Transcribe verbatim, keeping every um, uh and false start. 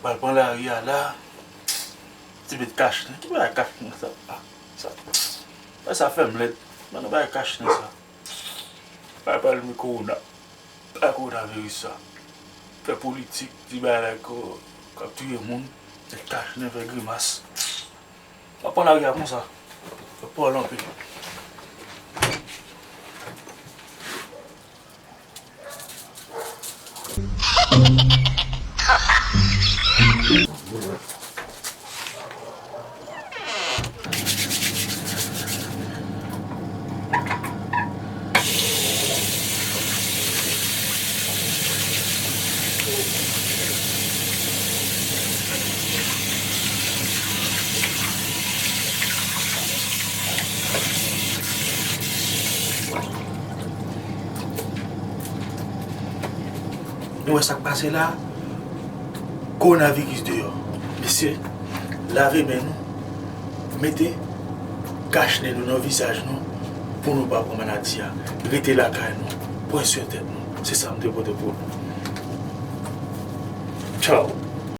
Pral pran lari a la. Ti met kach nen. Ki bagay kach nen sa? Ah, sa. Bagay sa fè m lèd. Mwen nan bagay kach nen sa. Bagay pral rive kowona. Bagay kowonaviris sa. Fè politik, di bagay la k ap touye moun. Met kach nen, fè grimas. Mwen pran lari a konsa. Mwen pale anpil. Nou wè sa k pase la? Kowonaviris deyò. Mesye, lave men nou, mete kach nen nou nan vizaj nou pou nou pa pran maladi a. Rete lakay nou, pran swen tèt nou. Se sa m te pote pou nou. Tchaw.